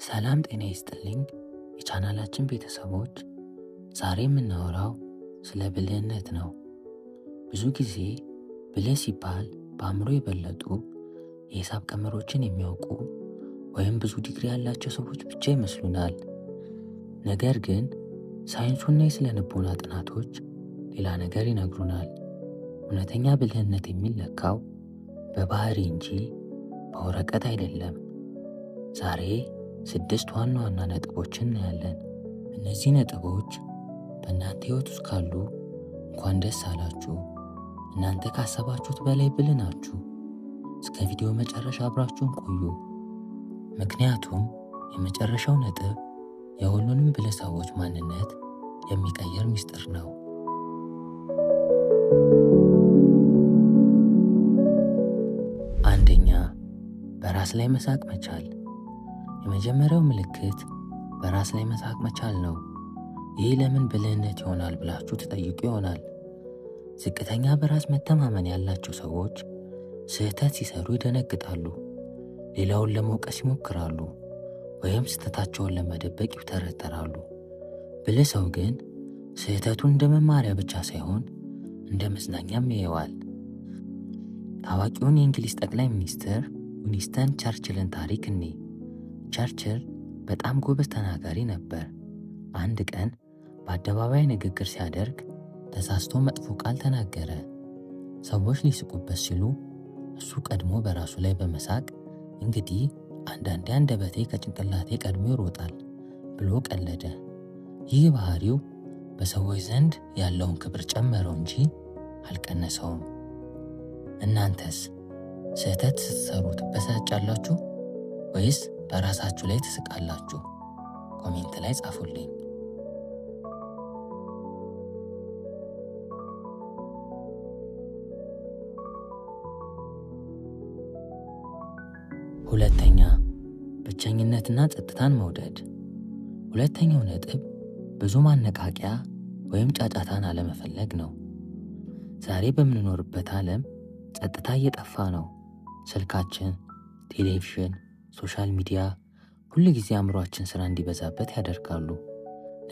ሰላም ጤና ይስጥልኝ የቻናላችን ቤተሰቦች፣ ዛሬ የምናወራው ስለ ብልህነት ነው። ብዙ ጊዜ ብልህ ሲባል በአእምሮ የበለጡ፣ የሂሳብ ቀመሮችን የሚያውቁ ወይም ብዙ ዲግሪ ያላቸው ሰዎች ብቻ ይመስሉናል። ነገር ግን ሳይንሱና የስነ ልቦና ጥናቶች ሌላ ነገር ይነግሩናል። እውነተኛ ብልህነት የሚለካው በባህሪ እንጂ በወረቀት አይደለም። ዛሬ ስድስት ዋና ዋና ነጥቦችን እናያለን። እነዚህ ነጥቦች በእናንተ ሕይወት ውስጥ ካሉ እንኳን ደስ አላችሁ። እናንተ ካሰባችሁት በላይ ብልህ ናችሁ። እስከ ቪዲዮ መጨረሻ አብራችሁን ቆዩ። ምክንያቱም የመጨረሻው ነጥብ የሁሉንም ብልህ ሰዎች ማንነት የሚቀይር ምስጢር ነው። አንደኛ፣ በራስ ላይ መሳቅ መቻል። የመጀመሪያው ምልክት በራስ ላይ መሳቅ መቻል ነው። ይህ ለምን ብልህነት ይሆናል ብላችሁ ትጠይቁ ይሆናል። ዝቅተኛ በራስ መተማመን ያላቸው ሰዎች ስህተት ሲሰሩ ይደነግጣሉ፣ ሌላውን ለመውቀስ ይሞክራሉ፣ ወይም ስህተታቸውን ለመደበቅ ይውተረተራሉ። ብልህ ሰው ግን ስህተቱን እንደ መማሪያ ብቻ ሳይሆን እንደ መዝናኛም ያየዋል። ታዋቂውን የእንግሊዝ ጠቅላይ ሚኒስትር ዊንስተን ቸርችልን ታሪክ እኔ። ቸርችል በጣም ጎበዝ ተናጋሪ ነበር። አንድ ቀን በአደባባይ ንግግር ሲያደርግ ተሳስቶ መጥፎ ቃል ተናገረ። ሰዎች ሊስቁበት ሲሉ እሱ ቀድሞ በራሱ ላይ በመሳቅ "እንግዲህ አንዳንዴ አንደበቴ ከጭንቅላቴ ቀድሞ ይሮጣል" ብሎ ቀለደ። ይህ ባህሪው በሰዎች ዘንድ ያለውን ክብር ጨመረው እንጂ አልቀነሰውም። እናንተስ ስህተት ስትሰሩ ትበሳጫላችሁ ወይስ በራሳችሁ ላይ ትስቃላችሁ? Comment ላይ ጻፉልኝ። ሁለተኛ፣ ብቸኝነትና ጸጥታን መውደድ። ሁለተኛው ነጥብ ብዙ ማነቃቂያ ወይም ጫጫታን አለመፈለግ ነው። ዛሬ በምንኖርበት ዓለም ጸጥታ እየጠፋ ነው። ስልካችን፣ ቴሌቪዥን፣ social media ሁል ጊዜ አእምሯችን ስራ እንዲበዛበት ያደርጋሉ።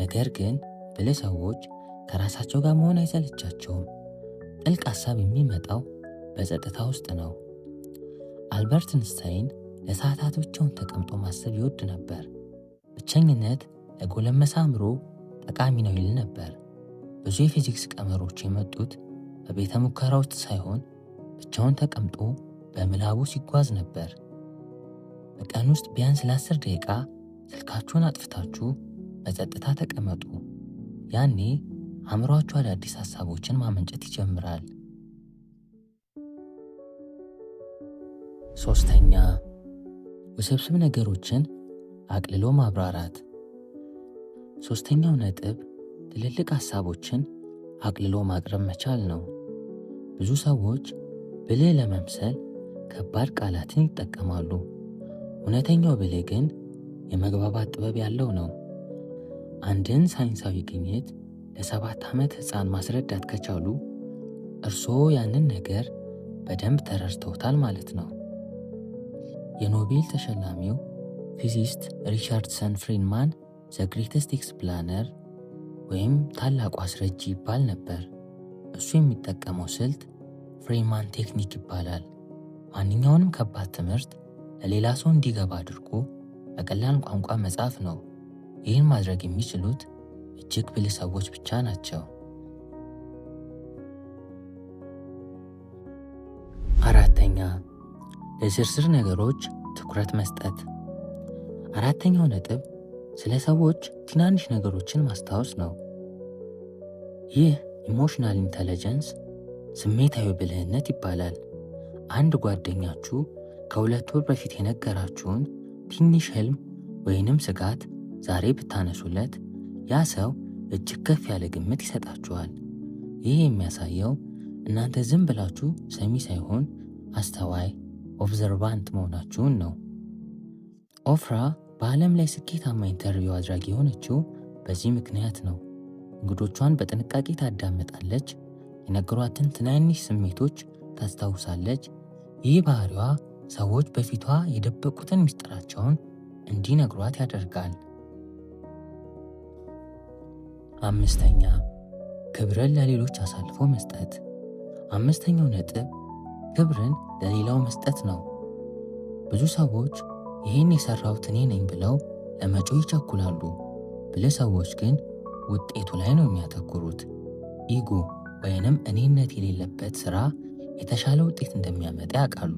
ነገር ግን ብልህ ሰዎች ከራሳቸው ጋር መሆን አይሰለቻቸውም። ጥልቅ ሀሳብ የሚመጣው በጸጥታ ውስጥ ነው። አልበርት አንስታይን ለሰዓታት ብቻውን ተቀምጦ ማሰብ ይወድ ነበር። ብቸኝነት ለጎለመሰ አእምሮ ጠቃሚ ነው ይል ነበር። ብዙ የፊዚክስ ቀመሮች የመጡት በቤተ ሙከራ ውስጥ ሳይሆን ብቻውን ተቀምጦ በምላቡ ሲጓዝ ነበር። በቀን ውስጥ ቢያንስ ለ10 ደቂቃ ስልካችሁን አጥፍታችሁ በጸጥታ ተቀመጡ። ያኔ አእምሯችሁ አዳዲስ ሀሳቦችን ማመንጨት ይጀምራል። ሶስተኛ፣ ውስብስብ ነገሮችን አቅልሎ ማብራራት። ሶስተኛው ነጥብ ትልልቅ ሀሳቦችን አቅልሎ ማቅረብ መቻል ነው። ብዙ ሰዎች ብልህ ለመምሰል ከባድ ቃላትን ይጠቀማሉ። እውነተኛው ብልህ ግን የመግባባት ጥበብ ያለው ነው። አንድን ሳይንሳዊ ግኝት ለ7 ዓመት ሕፃን ማስረዳት ከቻሉ እርስዎ ያንን ነገር በደንብ ተረድተውታል ማለት ነው። የኖቤል ተሸላሚው physicist ሪቻርድሰን ፌንማን "the greatest explainer" ወይም ታላቁ አስረጂ ይባል ነበር። እሱ የሚጠቀመው ስልት Feynman technique ይባላል። ማንኛውንም ከባድ ትምህርት ለሌላ ሰው እንዲገባ አድርጎ በቀላል ቋንቋ መጻፍ ነው። ይህን ማድረግ የሚችሉት እጅግ ብልህ ሰዎች ብቻ ናቸው። አራተኛ፣ ለዝርዝር ነገሮች ትኩረት መስጠት። አራተኛው ነጥብ ስለ ሰዎች ትናንሽ ነገሮችን ማስታወስ ነው። ይህ emotional intelligence፣ ስሜታዊ ብልህነት ይባላል። አንድ ጓደኛችሁ ከ2 ወር በፊት የነገራችሁን ትንሽ ህልም ወይንም ስጋት ዛሬ ብታነሱለት ያ ሰው እጅግ ከፍ ያለ ግምት ይሰጣችኋል። ይህ የሚያሳየው እናንተ ዝም ብላችሁ ሰሚ ሳይሆን አስተዋይ፣ observant መሆናችሁን ነው። ኦፍራ በዓለም ላይ ስኬታማ interview አድራጊ የሆነችው በዚህ ምክንያት ነው። እንግዶቿን በጥንቃቄ ታዳምጣለች፣ የነገሯትን ትናንሽ ስሜቶች ታስታውሳለች። ይህ ባህሪዋ ሰዎች በፊቷ የደበቁትን ምስጢራቸውን እንዲነግሯት ያደርጋል። አምስተኛ፣ ክብርን ለሌሎች አሳልፎ መስጠት። አምስተኛው ነጥብ ክብርን ለሌላው መስጠት ነው። ብዙ ሰዎች ይህን የሰራሁት እኔ ነኝ ብለው ለመጮህ ይቸኩላሉ። ብልህ ሰዎች ግን ውጤቱ ላይ ነው የሚያተኩሩት። Ego ወይንም እኔነት የሌለበት ስራ የተሻለ ውጤት እንደሚያመጣ ያውቃሉ።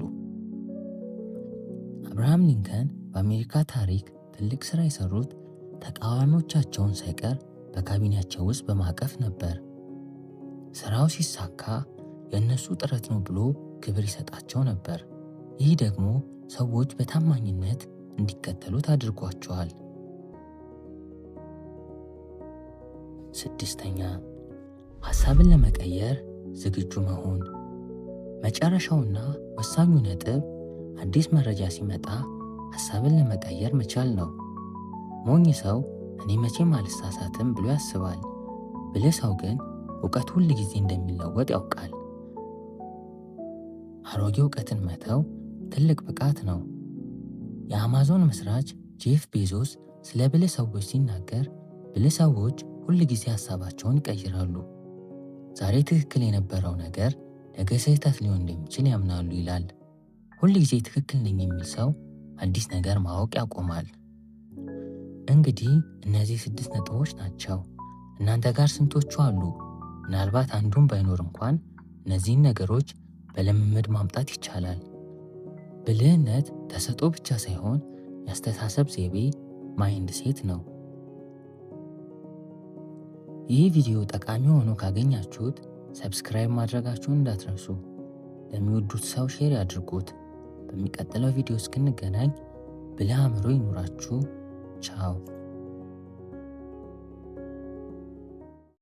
አብርሃም ሊንከን በአሜሪካ ታሪክ ትልቅ ስራ የሰሩት ተቃዋሚዎቻቸውን ሳይቀር በካቢኔያቸው ውስጥ በማቀፍ ነበር። ስራው ሲሳካ የእነሱ ጥረት ነው ብሎ ክብር ይሰጣቸው ነበር። ይህ ደግሞ ሰዎች በታማኝነት እንዲከተሉት አድርጓቸዋል። ስድስተኛ፣ ሐሳብን ለመቀየር ዝግጁ መሆን። መጨረሻውና ወሳኙ ነጥብ አዲስ መረጃ ሲመጣ ሐሳብን ለመቀየር መቻል ነው። ሞኝ ሰው እኔ መቼም አልሳሳትም ብሎ ያስባል። ብልህ ሰው ግን እውቀት ሁል ጊዜ እንደሚለወጥ ያውቃል። አሮጌ እውቀትን መተው ትልቅ ብቃት ነው። የአማዞን መስራች ጄፍ ቤዞስ ስለ ብልህ ሰዎች ሲናገር፣ ብልህ ሰዎች ሁል ጊዜ ሐሳባቸውን ይቀይራሉ። ዛሬ ትክክል የነበረው ነገር ነገ ስህተት ሊሆን እንደሚችል ያምናሉ ይላል። ሁል ጊዜ ትክክል ነኝ የሚል ሰው አዲስ ነገር ማወቅ ያቆማል። እንግዲህ እነዚህ 6 ነጥቦች ናቸው። እናንተ ጋር ስንቶቹ አሉ? ምናልባት አንዱን ባይኖር እንኳን እነዚህን ነገሮች በልምምድ ማምጣት ይቻላል። ብልህነት ተሰጥኦ ብቻ ሳይሆን የአስተሳሰብ ዘይቤ mindset ነው። ይህ ቪዲዮ ጠቃሚ ሆኖ ካገኛችሁት subscribe ማድረጋችሁን እንዳትረሱ። ለሚወዱት ሰው share ያድርጉት። በሚቀጥለው ቪዲዮ እስክንገናኝ ብልህ አእምሮ ይኑራችሁ። ቻው።